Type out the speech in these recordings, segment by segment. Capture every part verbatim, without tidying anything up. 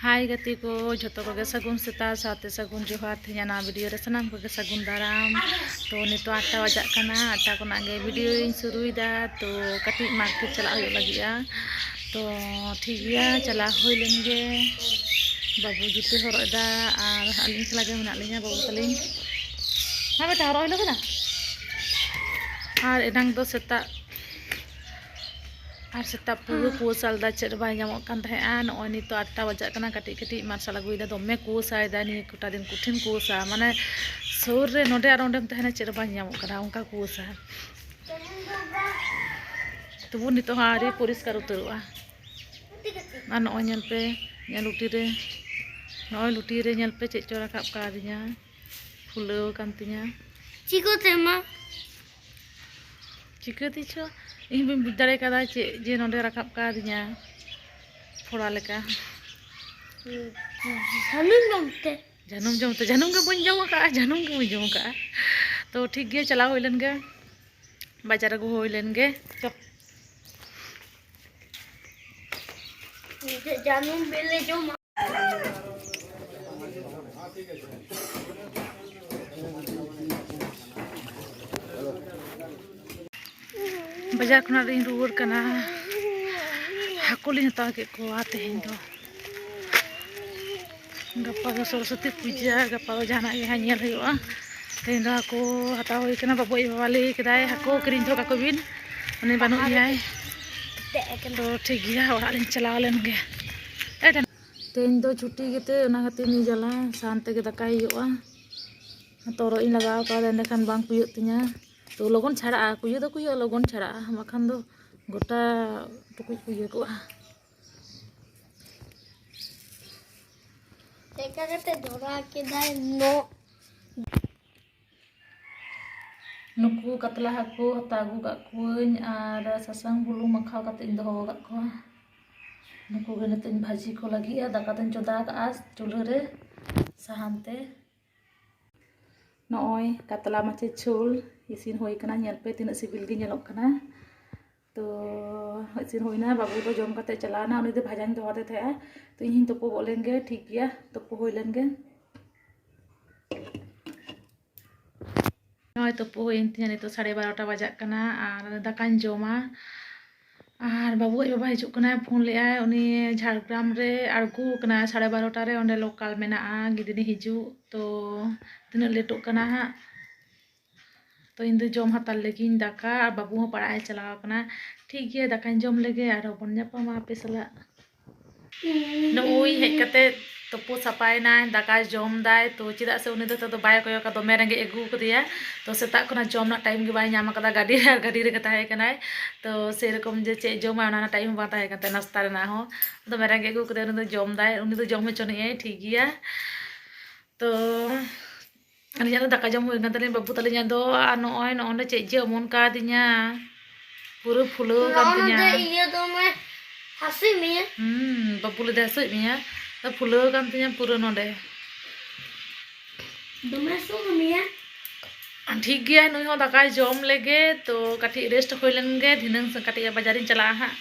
ᱦᱟᱭ ᱜᱟᱛᱮ ᱠᱚ, ᱡᱷᱚᱛᱚ ᱠᱚᱜᱮ ᱥᱟᱹᱜᱩᱱ ᱥᱮᱛᱟᱜ ᱥᱟᱶᱛᱮ ᱥᱟᱹᱜᱩᱱ ᱡᱚᱦᱟᱨ᱾ ᱛᱮᱦᱮᱧᱟᱜ ᱱᱟᱣᱟ ᱵᱷᱤᱰᱤᱭᱳ ᱨᱮ ᱥᱟᱱᱟᱢ ᱠᱚᱜᱮ ᱥᱟᱹᱜᱩᱱ ᱫᱟᱨᱟᱢ᱾ ᱛᱚ ᱱᱤᱛᱚᱜ ᱟᱴ ᱴᱟ ᱵᱟᱡᱟᱜ ᱠᱟᱱᱟ, ᱟᱴ ᱴᱟ ᱠᱷᱚᱱᱟᱜ ᱜᱮ ᱵᱷᱤᱰᱤᱭᱳᱧ ᱥᱩᱨᱩᱭᱮᱫᱟ᱾ ᱛᱚ ᱠᱟᱹᱴᱤᱡ ᱢᱟᱨᱠᱮᱴ ᱪᱟᱞᱟᱜ ᱦᱩᱭᱩᱜ ᱞᱟᱹᱜᱤᱫᱼᱟ᱾ ᱛᱚ ᱴᱷᱤᱠ ᱜᱮᱭᱟ, ᱪᱟᱞᱟᱣ ᱦᱩᱭ ᱞᱮᱱ ᱜᱮ᱾ ᱵᱟᱹᱵᱩ ᱡᱩᱛᱟᱹ ᱦᱚᱨᱚᱜ ᱮᱫᱟ ᱟᱨ ᱟᱹᱞᱤᱧ ᱮᱠᱞᱟ ᱜᱮ ᱢᱮᱱᱟᱜ ᱞᱤᱧᱟ, ᱵᱟᱹᱵᱩ ᱛᱟᱹᱞᱤᱧ᱾ ᱦᱮᱸ ᱵᱮᱴᱟ, ᱦᱚᱨᱚᱜ ᱦᱤᱞᱳ ᱠᱟᱱᱟ᱾ ᱟᱨ ᱮᱱᱟᱝ ᱫᱚ ᱥᱮᱛᱟᱜ ᱟᱨ ᱥᱮᱛᱟᱜ ᱯᱩᱨᱟᱹ ᱠᱩᱣᱟᱹᱥᱟ ᱞᱮᱫᱟ, ᱪᱮᱫ ᱦᱚᱸ ᱵᱟᱭ ᱧᱟᱢᱚᱜ ᱠᱟᱱ ᱛᱟᱦᱮᱸᱜᱼᱟ᱾ ᱱᱚᱜᱼᱚᱭ ᱱᱤᱛᱚᱜ ᱟᱴ ᱴᱟ ᱵᱟᱡᱟᱜ ᱠᱟᱱᱟ, ᱠᱟᱹᱴᱤᱡ ᱠᱟᱹᱴᱤᱡ ᱢᱟᱨᱥᱟᱞ ᱟᱹᱜᱩᱭᱮᱫᱟ᱾ ᱫᱚᱢᱮ ᱠᱩᱣᱟᱹᱥᱟᱭᱮᱫᱟ ᱱᱤᱭᱟᱹ ᱠᱚᱴᱟ ᱫᱤᱱ, ᱠᱚᱴᱷᱤᱱ ᱠᱩᱣᱟᱹᱥᱟ, ᱢᱟᱱᱮ ᱥᱩᱨ ᱨᱮ ᱱᱚᱰᱮ ᱟᱨ ᱚᱸᱰᱮᱢ ᱛᱟᱦᱮᱱᱟ, ᱪᱮᱫ ᱦᱚᱸ ᱵᱟᱝ ᱧᱟᱢᱚᱜ ᱠᱟᱱᱟ, ᱚᱱᱠᱟ ᱠᱩᱣᱟᱹᱥᱟ᱾ ᱛᱚᱵᱩ ᱱᱤᱛᱚᱜ ᱦᱚᱸ ᱟᱹᱣᱨᱤ ᱯᱚᱨᱤᱥᱠᱟᱨ ᱩᱛᱟᱹᱨᱚᱜᱼᱟ᱾ ᱟᱨ ᱱᱚᱜᱼᱚᱭ ᱧᱮᱞ ᱯᱮ, ᱤᱧᱟᱹᱜ ᱞᱩᱴᱤ ᱨᱮ, ᱱᱚᱜᱼᱚᱭ ᱞᱩᱴᱤ ᱨᱮ ᱧᱮᱞ ᱯᱮ ᱪᱮᱫ ᱪᱚ ᱨᱟᱠᱟᱵ ᱠᱟᱣᱫᱤᱧᱟ, ᱯᱷᱩᱞᱟᱹᱣ ᱟᱠᱟᱱ ᱛᱤᱧᱟ᱾ ᱪᱤᱠᱟᱹᱛᱮ ᱢᱟ? ᱪᱤᱠᱟᱹ ᱛᱮᱪᱚ ᱤᱧ ᱵᱟᱹᱧ ᱵᱩᱡᱽ ᱫᱟᱲᱮ ᱠᱟᱫᱟ ᱪᱮᱫ ᱡᱮ ᱱᱚᱰᱮ ᱨᱟᱠᱟᱵ ᱠᱟᱣᱫᱤᱧᱟ ᱯᱷᱚᱲᱟ ᱞᱮᱠᱟ᱾ ᱡᱟᱹᱱᱩᱢ ᱡᱚᱢ ᱛᱮ᱾ ᱡᱟᱹᱱᱩᱢ ᱡᱚᱢ ᱛᱮ, ᱡᱟᱹᱱᱩᱢ ᱜᱮ ᱵᱟᱹᱧ ᱡᱚᱢ ᱟᱠᱟᱫᱼᱟ, ᱡᱟᱹᱱᱩᱢ ᱜᱮ ᱵᱟᱹᱧ ᱡᱚᱢ ᱟᱠᱟᱫᱼᱟ᱾ ᱛᱚ ᱴᱷᱤᱠ ᱜᱮᱭᱟ, ᱪᱟᱞᱟᱣ ᱦᱩᱭ ᱞᱮᱱ ᱜᱮ, ᱵᱟᱡᱟᱨ ᱟᱹᱜᱩ ᱦᱩᱭ ᱞᱮᱱ ᱜᱮ᱾ ᱪᱚ᱾ ᱱᱤᱛᱚᱜ ᱡᱟᱹᱱᱩᱢ ᱵᱤᱞᱤ ᱡᱚᱢᱟ᱾ ᱵᱟᱡᱟᱨ ᱠᱷᱚᱱᱟᱜ ᱞᱤᱧ ᱨᱩᱣᱟᱹᱲ ᱠᱟᱱᱟ᱾ ᱦᱟᱹᱠᱩ ᱞᱤᱧ ᱦᱟᱛᱟᱣ ᱠᱮᱫ ᱠᱚᱣᱟ ᱛᱮᱦᱮᱧ ᱫᱚ᱾ ᱜᱟᱯᱟ ᱫᱚ ᱥᱚᱨᱚᱥᱚᱛᱤ ᱯᱩᱡᱟᱹ, ᱜᱟᱯᱟ ᱫᱚ ᱡᱟᱦᱟᱱᱟᱜ ᱜᱮ ᱦᱟᱸᱜ ᱧᱮᱞ ᱦᱩᱭᱩᱜᱼᱟ᱾ ᱛᱮᱦᱮᱧ ᱫᱚ ᱦᱟᱹᱠᱩ ᱦᱟᱛᱟᱣ ᱦᱩᱭ ᱠᱟᱱᱟ᱾ ᱵᱟᱵᱩ ᱟᱡ ᱵᱟᱵᱟ ᱞᱟᱹᱭ ᱠᱮᱫᱟᱭ, "ᱦᱟᱹᱠᱩ ᱠᱤᱨᱤᱧ ᱫᱚᱦᱚ ᱠᱟᱠᱚ ᱵᱤᱱ, ᱩᱱᱤ ᱵᱟᱹᱱᱩᱜ ᱮᱭᱟᱭ᱾" ᱛᱚ ᱴᱷᱤᱠ ᱜᱮᱭᱟ, ᱚᱲᱟᱜ ᱞᱤᱧ ᱪᱟᱞᱟᱣ ᱞᱮᱱ ᱜᱮ᱾ ᱛᱮᱦᱮᱧ ᱫᱚ ᱪᱷᱩᱴᱤ ᱜᱮᱛᱮ ᱚᱱᱟ ᱠᱷᱟᱹᱛᱤᱨ ᱱᱤᱭᱟᱹ ᱡᱟᱞᱟ ᱥᱟᱦᱟᱱ ᱛᱮᱜᱮ ᱫᱟᱠᱟᱭ ᱦᱩᱭᱩᱜᱼᱟ᱾ ᱛᱚᱨᱚᱡ ᱤᱧ ᱞᱟᱜᱟᱣ ᱠᱟᱣᱫᱟ, ᱮᱸᱰᱮᱠᱷᱟᱱ ᱵᱟᱝ ᱠᱩᱭᱟᱹᱜ ᱛᱤᱧᱟ᱾ ᱛᱚ ᱞᱚᱜᱚᱱ ᱪᱷᱟᱲᱟᱜᱼᱟ, ᱠᱩᱭᱟᱹ ᱫᱚ ᱠᱩᱭᱟᱹᱜᱼᱟ, ᱞᱚᱜᱚᱱ ᱪᱷᱟᱲᱟᱜᱼᱟ, ᱵᱟᱠᱷᱟᱱ ᱫᱚ ᱜᱚᱴᱟ ᱴᱩᱠᱩᱡ ᱠᱩᱭᱟᱹ ᱠᱚᱜᱼᱟ᱾ ᱪᱮᱫᱠᱟ ᱠᱟᱛᱮ ᱫᱷᱚᱨᱟᱣ ᱠᱮᱫᱟᱭ ᱱᱚ᱾ ᱱᱩᱠᱩ ᱠᱟᱛᱞᱟ ᱦᱟᱹᱠᱩ ᱦᱟᱛᱟᱣ ᱟᱹᱜᱩ ᱠᱟᱜ ᱠᱚᱣᱟᱹᱧ ᱟᱨ ᱥᱟᱥᱟᱝ ᱵᱩᱞᱩᱝ ᱢᱟᱠᱷᱟᱣ ᱠᱟᱛᱮ ᱤᱧ ᱫᱚᱦᱚ ᱟᱠᱟᱫ ᱠᱚᱣᱟ᱾ ᱱᱩᱠᱩ ᱜᱮ ᱱᱤᱛᱚᱜ ᱤᱧ ᱵᱷᱟᱹᱡᱤ ᱠᱚ ᱞᱟᱹᱜᱤᱫᱼᱟ᱾ ᱫᱟᱠᱟ ᱫᱚᱧ ᱪᱚᱸᱫᱟ ᱟᱠᱟᱫᱼᱟ ᱪᱩᱞᱦᱟᱹ ᱨᱮ ᱥᱟᱦᱟᱱ ᱛᱮ᱾ ᱱᱚᱜᱼᱚᱭ ᱠᱟᱛᱞᱟ ᱢᱟᱪᱷᱟ ᱡᱷᱳᱞ ᱤᱥᱤᱱ ᱦᱩᱭ ᱠᱟᱱᱟ᱾ ᱧᱮᱞ ᱯᱮ ᱛᱤᱱᱟᱹᱜ ᱥᱤᱵᱤᱞ ᱜᱮ ᱧᱮᱞᱚᱜ ᱠᱟᱱᱟ᱾ ᱛᱚ ᱤᱥᱤᱱ ᱦᱩᱭᱱᱟ, ᱵᱟᱹᱵᱩ ᱫᱚ ᱡᱚᱢ ᱠᱟᱛᱮ ᱪᱟᱞᱟᱣ ᱮᱱᱟ, ᱩᱱᱤ ᱫᱚ ᱵᱷᱟᱡᱟᱧ ᱫᱚᱦᱚ ᱟᱫᱮ ᱛᱟᱦᱮᱸᱜᱼᱟ᱾ ᱛᱚ ᱤᱧ ᱦᱚᱧ ᱛᱩᱯᱩ ᱜᱚᱫ ᱞᱮᱱ ᱜᱮ, ᱴᱷᱤᱠ ᱜᱮᱭᱟ, ᱛᱩᱯᱩ ᱦᱩᱭ ᱞᱮᱱ ᱜᱮ᱾ ᱱᱚᱜᱼᱚᱭ ᱛᱩᱯᱩ ᱦᱩᱭᱮᱱ ᱛᱤᱧᱟᱹ, ᱱᱤᱛᱚᱜ ᱥᱟᱲᱮ ᱵᱟᱨᱚᱴᱟ ᱵᱟᱡᱟᱜ ᱠᱟᱱᱟ ᱟᱨ ᱫᱟᱠᱟᱧ ᱡᱚᱢᱟ᱾ ᱟᱨ ᱵᱟᱹᱵᱩ ᱟᱡ ᱵᱟᱵᱟ ᱦᱤᱡᱩᱜ ᱠᱟᱱᱟᱭ, ᱯᱷᱳᱱ ᱞᱮᱫᱟᱭ, ᱩᱱᱤ ᱡᱷᱟᱲᱜᱨᱟᱢ ᱨᱮ ᱟᱬᱜᱚ ᱠᱟᱱᱟᱭ ᱥᱟᱲᱮ ᱵᱟᱨᱚᱴᱟ ᱨᱮ, ᱚᱸᱰᱮ ᱞᱳᱠᱟᱞ ᱢᱮᱱᱟᱜᱼᱟ, ᱜᱤᱫᱽᱨᱟᱹ ᱦᱤᱡᱩᱜ᱾ ᱛᱚ ᱛᱤᱱᱟᱹᱜ ᱞᱮᱴᱚᱜ ᱠᱟᱱᱟ ᱦᱟᱸᱜ᱾ ᱛᱚ ᱤᱧ ᱫᱚ ᱡᱚᱢ ᱦᱟᱛᱟᱲ ᱞᱮᱜᱤᱧ ᱫᱟᱠᱟ, ᱟᱨ ᱵᱟᱹᱵᱩ ᱦᱚᱸ ᱯᱟᱲᱦᱟᱜ ᱮ ᱪᱟᱞᱟᱣ ᱠᱟᱱᱟ᱾ ᱴᱷᱤᱠ ᱜᱮᱭᱟ, ᱫᱟᱠᱟᱧ ᱡᱚᱢ ᱞᱮᱜᱮ, ᱟᱨᱚ ᱵᱚᱱ ᱧᱟᱯᱟᱢᱟ ᱟᱯᱮ ᱥᱟᱞᱟᱜ᱾ ᱱᱩᱭ ᱦᱮᱡ ᱠᱟᱛᱮ ᱛᱩᱯᱩ ᱥᱟᱯᱷᱟᱭᱮᱱᱟᱭ, ᱫᱟᱠᱟᱭ ᱡᱚᱢ ᱫᱟᱭ᱾ ᱛᱚ ᱪᱮᱫᱟᱜ ᱥᱮ ᱩᱱᱤ ᱫᱚ ᱱᱤᱛᱚᱜ ᱫᱚ ᱵᱟᱭ ᱠᱚᱭᱚᱜᱟ, ᱫᱚᱢᱮ ᱨᱮᱸᱜᱮᱡ ᱟᱹᱜᱩ ᱟᱠᱟᱫᱮᱭᱟ᱾ ᱛᱚ ᱥᱮᱛᱟᱜ ᱠᱷᱚᱱᱟᱜ ᱡᱚᱢ ᱨᱮᱱᱟᱜ ᱴᱟᱭᱤᱢ ᱜᱮ ᱵᱟᱭ ᱧᱟᱢ ᱟᱠᱟᱫᱟ, ᱜᱟᱹᱰᱤ ᱨᱮ ᱟᱨ ᱜᱟᱹᱰᱤ ᱨᱮᱜᱮ ᱛᱟᱦᱮᱸ ᱠᱟᱱᱟᱭ᱾ ᱛᱚ ᱥᱮᱨᱚᱠᱚᱢ ᱡᱮ ᱪᱮᱫ ᱡᱚᱢᱟᱭ, ᱚᱱᱟ ᱨᱮᱱᱟᱜ ᱴᱟᱭᱤᱢ ᱦᱚᱸ ᱵᱟᱝ ᱛᱟᱦᱮᱸ ᱠᱟᱱ ᱛᱟᱭᱟ, ᱱᱟᱥᱛᱟ ᱨᱮᱱᱟᱜ ᱦᱚᱸ᱾ ᱫᱚᱢᱮ ᱨᱮᱸᱜᱮᱡ ᱟᱹᱜᱩ ᱠᱟᱫᱮᱭᱟ, ᱩᱱᱤ ᱫᱚ ᱡᱚᱢ ᱫᱟᱭ, ᱩᱱᱤ ᱫᱚ ᱡᱚᱢ ᱦᱚᱪᱚ ᱱᱤᱡ ᱟᱭ, ᱴᱷᱤᱠ ᱜᱮᱭᱟ᱾ ᱛᱚ ᱟᱹᱞᱤᱧᱟᱜ ᱫᱚ ᱫᱟᱠᱟ ᱡᱚᱢ ᱦᱩᱭ ᱠᱟᱱ ᱛᱟᱹᱞᱤᱧᱟ, ᱵᱟᱹᱵᱩ ᱛᱟᱹᱞᱤᱧᱟᱜ ᱫᱚ᱾ ᱟᱨ ᱱᱚᱜᱼᱚᱭ ᱱᱚᱜᱼᱚ ᱱᱚᱰᱮ ᱪᱮᱫ ᱡᱮ ᱚᱢᱚᱱ ᱠᱟᱣᱫᱤᱧᱟ, ᱯᱩᱨᱟᱹ ᱯᱷᱩᱞᱟᱹᱣ ᱠᱟᱱ ᱱᱚᱜᱼᱚ ᱛᱤᱧᱟ᱾ ᱱᱚᱰᱮ ᱤᱭᱟᱹ ᱫᱚᱢᱮ ᱦᱟᱹᱥᱩᱭᱮᱫ ᱢᱮᱭᱟ? ᱦᱩᱸ, ᱵᱟᱹᱵᱩ ᱞᱟᱹᱭ ᱫᱚ ᱦᱟᱹᱥᱩᱭᱮᱫ ᱢᱮᱭᱟ, ᱛᱚ ᱯᱷᱩᱞᱟᱹᱣ ᱠᱟᱱ ᱛᱤᱧᱟ ᱯᱩᱨᱟᱹ ᱱᱚᱰᱮ᱾ ᱫᱚᱢᱮ ᱦᱟᱹᱥᱩ ᱢᱮᱭᱟ? ᱴᱷᱤᱠ ᱜᱮᱭᱟ, ᱱᱩᱭ ᱦᱚᱸ ᱫᱟᱠᱟᱭ ᱡᱚᱢ ᱞᱮᱜᱮ, ᱛᱚ ᱠᱟᱹᱴᱤᱡ ᱨᱮᱥᱴ ᱦᱩᱭ ᱞᱮᱱ ᱜᱮ, ᱫᱷᱤᱱᱟᱹᱝ ᱥᱮ ᱠᱟᱹᱴᱤᱡ ᱵᱟᱡᱟᱨᱤᱧ ᱪᱟᱞᱟᱜᱼᱟ ᱦᱟᱸᱜ᱾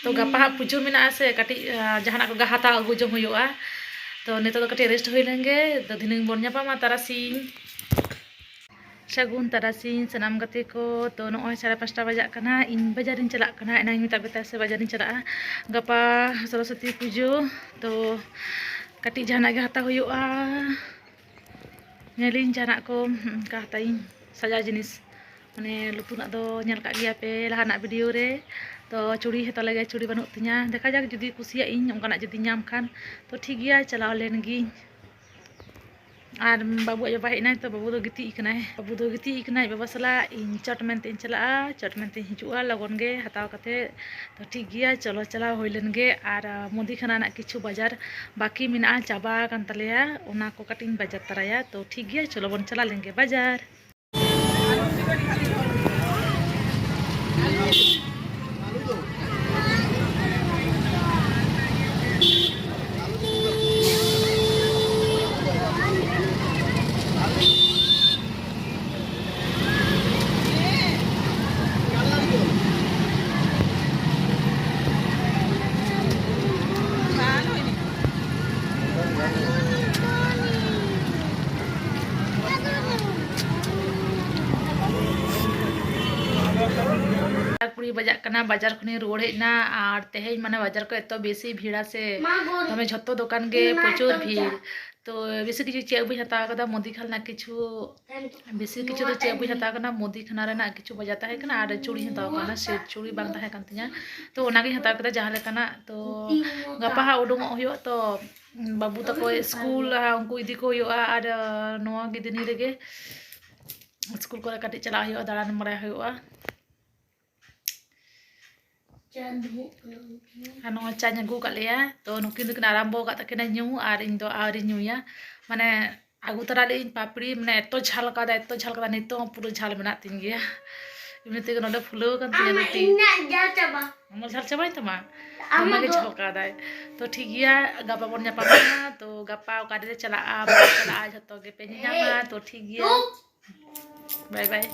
ᱛᱚ ᱜᱟᱯᱟ ᱦᱟᱸᱜ ᱯᱩᱡᱟᱹ ᱢᱮᱱᱟᱜᱼᱟ ᱥᱮ, ᱠᱟᱹᱴᱤᱡ, ᱟᱸ, ᱡᱟᱦᱟᱱᱟᱜ ᱠᱚᱜᱮ ᱦᱟᱛᱟᱣ ᱟᱹᱜᱩ ᱡᱚᱝ ᱦᱩᱭᱩᱜᱼᱟ᱾ ᱛᱚ ᱱᱤᱛᱚᱜ ᱫᱚ ᱠᱟᱹᱴᱤᱡ ᱨᱮᱥᱴ ᱦᱩᱭ ᱞᱮᱱ ᱜᱮ, ᱛᱚ ᱫᱷᱤᱱᱟᱹᱝ ᱵᱚᱱ ᱧᱟᱯᱟᱢᱟ ᱛᱟᱨᱟᱥᱤᱧ᱾ ᱥᱟᱹᱜᱩᱱ ᱛᱟᱨᱟᱥᱤᱧ ᱥᱟᱱᱟᱢ ᱜᱟᱛᱮ ᱠᱚ᱾ ᱛᱚ ᱱᱚᱜᱼᱚᱭ ᱥᱟᱲᱮ ᱯᱟᱸᱪᱴᱟ ᱵᱟᱡᱟᱜ ᱠᱟᱱᱟ, ᱤᱧ ᱵᱟᱡᱟᱨᱤᱧ ᱪᱟᱞᱟᱜ ᱠᱟᱱᱟ᱾ ᱮᱱᱟᱝ ᱤᱧ ᱢᱮᱛᱟᱫ ᱯᱮ ᱛᱟᱦᱮᱸ ᱥᱮ ᱵᱟᱡᱟᱨᱤᱧ ᱪᱟᱞᱟᱜᱼᱟ ᱜᱟᱯᱟ ᱥᱚᱨᱚᱥᱚᱛᱤ ᱯᱩᱡᱟᱹ᱾ ᱛᱚ ᱠᱟᱹᱴᱤᱡ ᱡᱟᱦᱟᱱᱟᱜ ᱜᱮ ᱦᱟᱛᱟᱣ ᱦᱩᱭᱩᱜᱼᱟ, ᱧᱮᱞᱤᱧ ᱡᱟᱦᱟᱱᱟᱜ ᱠᱚ, ᱦᱩᱸ, ᱚᱱᱠᱟ ᱦᱟᱛᱟᱣᱤᱧ, ᱥᱟᱡᱟᱣ ᱡᱤᱱᱤᱥ, ᱢᱟᱱᱮ ᱞᱩᱛᱩᱨ ᱨᱮᱱᱟᱜ ᱫᱚ ᱧᱮᱞ ᱠᱟᱜ ᱜᱮᱭᱟ ᱯᱮ ᱞᱟᱦᱟᱱᱟᱜ ᱵᱷᱤᱰᱤᱭᱳ ᱨᱮ᱾ ᱛᱚ ᱪᱩᱲᱤ ᱦᱟᱛᱟᱣ ᱞᱟᱹᱜᱤᱫ, ᱪᱩᱲᱤ ᱵᱟᱹᱱᱩᱜ ᱛᱤᱧᱟ, ᱫᱮᱠᱷᱟ ᱡᱟᱠ ᱡᱩᱫᱤ ᱠᱩᱥᱤᱭᱟᱜ ᱤᱧ ᱚᱱᱠᱟᱱᱟᱜ ᱡᱩᱫᱤ ᱧᱟᱢ ᱠᱷᱟᱱ᱾ ᱛᱚ ᱴᱷᱤᱠ ᱜᱮᱭᱟ, ᱪᱟᱞᱟᱣ ᱞᱮᱱ ᱜᱤᱧ᱾ ᱟᱨ ᱵᱟᱹᱵᱩ ᱟᱡ ᱵᱟᱵᱟ ᱦᱮᱡ ᱮᱱᱟᱭ, ᱛᱚ ᱵᱟᱹᱵᱩ ᱫᱚ ᱜᱤᱛᱤᱡ ᱟᱠᱟᱱᱟᱭ, ᱵᱟᱹᱵᱩ ᱫᱚ ᱜᱤᱛᱤᱡ ᱟᱠᱟᱱᱟᱭ ᱟᱡ ᱵᱟᱵᱟ ᱥᱟᱞᱟᱜ᱾ ᱤᱧ ᱪᱚᱴ ᱢᱮᱱᱛᱮ ᱤᱧ ᱪᱟᱞᱟᱜᱼᱟ, ᱪᱚᱴ ᱢᱮᱱᱛᱮ ᱤᱧ ᱦᱤᱡᱩᱜᱼᱟ, ᱞᱚᱜᱚᱱ ᱜᱮ ᱦᱟᱛᱟᱣ ᱠᱟᱛᱮ᱾ ᱛᱚ ᱴᱷᱤᱠ ᱜᱮᱭᱟ, ᱪᱚᱞᱚ ᱪᱟᱞᱟᱣ ᱦᱩᱭ ᱞᱮᱱ ᱜᱮ᱾ ᱟᱨ ᱢᱩᱫᱤ ᱠᱷᱟᱱᱟ ᱨᱮᱱᱟᱜ ᱠᱤᱪᱷᱩ ᱵᱟᱡᱟᱨ ᱵᱟᱹᱠᱤ ᱢᱮᱱᱟᱜᱼᱟ, ᱪᱟᱵᱟ ᱟᱠᱟᱱ ᱛᱟᱞᱮᱭᱟ, ᱚᱱᱟ ᱠᱚ ᱠᱟᱹᱴᱤᱡ ᱤᱧ ᱵᱟᱡᱟᱨ ᱛᱟᱨᱟᱭᱟ᱾ ᱛᱚ ᱴᱷᱤᱠ ᱜᱮᱭᱟ, ᱪᱚᱞᱚ ᱵᱚᱱ ᱪᱟᱞᱟᱣ ᱞᱮᱱ ᱜᱮ ᱵᱟᱡᱟᱨ᱾ ᱠᱩᱲᱤ ᱵᱟᱡᱟᱜ ᱠᱟᱱᱟ, ᱵᱟᱡᱟᱨ ᱠᱷᱚᱱᱤᱧ ᱨᱩᱣᱟᱹᱲ ᱦᱮᱡ ᱮᱱᱟ᱾ ᱟᱨ ᱛᱮᱦᱮᱧ ᱢᱟᱱᱮ ᱵᱟᱡᱟᱨ ᱠᱚ ᱮᱛᱚ ᱵᱮᱥᱤ ᱵᱷᱤᱲᱟ ᱥᱮ, ᱫᱚᱢᱮ ᱡᱷᱚᱛᱚ ᱫᱚᱠᱟᱱ ᱜᱮ ᱯᱨᱚᱪᱩᱨ ᱵᱷᱤᱲ᱾ ᱛᱚ ᱵᱮᱥᱤ ᱠᱤᱪᱷᱩ ᱪᱮᱫ ᱵᱟᱹᱧ ᱦᱟᱛᱟᱣ ᱠᱟᱫᱟ, ᱢᱩᱫᱤ ᱠᱷᱟᱱ ᱨᱮᱱᱟᱜ ᱠᱤᱪᱷᱩ, ᱵᱮᱥᱤ ᱠᱤᱪᱷᱩ ᱫᱚ ᱪᱮᱫ ᱵᱟᱹᱧ ᱦᱟᱛᱟᱣ ᱠᱟᱫᱟ, ᱢᱩᱫᱤ ᱠᱷᱟᱱᱟ ᱨᱮᱱᱟᱜ ᱠᱤᱪᱷᱩ ᱵᱟᱡᱟᱨ ᱛᱟᱦᱮᱸ ᱠᱟᱱᱟ ᱟᱨ ᱪᱩᱲᱤ ᱦᱟᱛᱟᱣ ᱠᱟᱱᱟ, ᱥᱮ ᱪᱩᱲᱤ ᱵᱟᱝ ᱛᱟᱦᱮᱸ ᱠᱟᱱ ᱛᱤᱧᱟ᱾ ᱛᱚ ᱚᱱᱟᱜᱤᱧ ᱦᱟᱛᱟᱣ ᱠᱮᱫᱟ ᱡᱟᱦᱟᱸ ᱞᱮᱠᱟᱱᱟᱜ᱾ ᱛᱚ ᱜᱟᱯᱟ ᱦᱟᱸᱜ ᱩᱰᱩᱝᱚᱜ ᱦᱩᱭᱩᱜᱼᱟ, ᱛᱚ ᱵᱟᱹᱵᱩ ᱛᱟᱠᱚ ᱥᱠᱩᱞ, ᱟᱨ ᱩᱱᱠᱩ ᱤᱫᱤ ᱠᱚ ᱦᱩᱭᱩᱜᱼᱟ, ᱟᱨ ᱱᱚᱣᱟ ᱜᱤᱫᱟᱹᱱᱤ ᱨᱮᱜᱮ ᱥᱠᱩᱞ ᱠᱚᱨᱮ ᱠᱟᱹᱴᱤᱡ ᱪᱟᱞᱟᱜ ᱦᱩᱭᱩᱜᱼᱟ, ᱫᱟᱬᱟᱱ ᱵᱟᱲᱟᱭ ᱦᱩᱭᱩᱜᱼᱟ᱾ ᱟᱨ ᱱᱚᱣᱟ ᱪᱟᱧ ᱟᱹᱜᱩ ᱟᱠᱟᱫ ᱞᱮᱭᱟ, ᱛᱚ ᱱᱩᱠᱤᱱ ᱫᱚᱠᱤᱱ ᱟᱨᱟᱢᱵᱚ ᱟᱠᱟᱫ ᱛᱟᱹᱠᱤᱱᱟ ᱧᱩ, ᱟᱨ ᱤᱧ ᱫᱚ ᱟᱹᱣᱨᱤ ᱧᱩᱭᱟ᱾ ᱢᱟᱱᱮ ᱟᱹᱜᱩ ᱛᱚᱨᱟ ᱞᱮᱫᱟᱹᱧ ᱯᱟᱯᱲᱤ, ᱢᱟᱱᱮ ᱮᱛᱚ ᱡᱷᱟᱞ ᱠᱟᱫᱟ, ᱮᱛᱚ ᱡᱷᱟᱞ ᱠᱟᱫᱟ, ᱱᱤᱛᱚᱜ ᱦᱚᱸ ᱯᱩᱨᱟᱹ ᱡᱷᱟᱞ ᱢᱮᱱᱟᱜ ᱛᱤᱧ ᱜᱮᱭᱟ᱾ ᱮᱢᱱᱤ ᱛᱮᱜᱮ ᱱᱚᱰᱮ ᱯᱷᱩᱞᱟᱹᱣ ᱟᱠᱟᱱ ᱛᱤᱧᱟ ᱨᱩᱴᱤ᱾ ᱤᱧᱟᱹᱜ ᱡᱷᱟᱞ ᱪᱟᱵᱟ᱾ ᱟᱢᱟᱜ ᱡᱷᱟᱞ ᱪᱟᱵᱟᱭᱮᱱ ᱛᱟᱢᱟ? ᱟᱢᱟᱜ ᱫᱚᱢᱮ ᱜᱮ ᱫᱚ᱾ ᱡᱷᱟᱞ ᱠᱟᱫᱟᱭ᱾ ᱛᱚ ᱴᱷᱤᱠ ᱜᱮᱭᱟ, ᱜᱟᱯᱟ ᱵᱚᱱ ᱧᱟᱯᱟᱢᱟ᱾ ᱛᱚ ᱜᱟᱯᱟ ᱚᱠᱟ ᱨᱮᱞᱮ ᱪᱟᱞᱟᱜᱼᱟ, ᱵᱟᱞᱮ ᱪᱟᱞᱟᱜᱼᱟ, ᱡᱷᱚᱛᱚ ᱜᱮᱯᱮ ᱧᱮᱧᱟᱢᱟ᱾ ᱛᱚ ᱴᱷᱤᱠ ᱜᱮᱭᱟ, ᱵᱟᱭ ᱵᱟᱭ᱾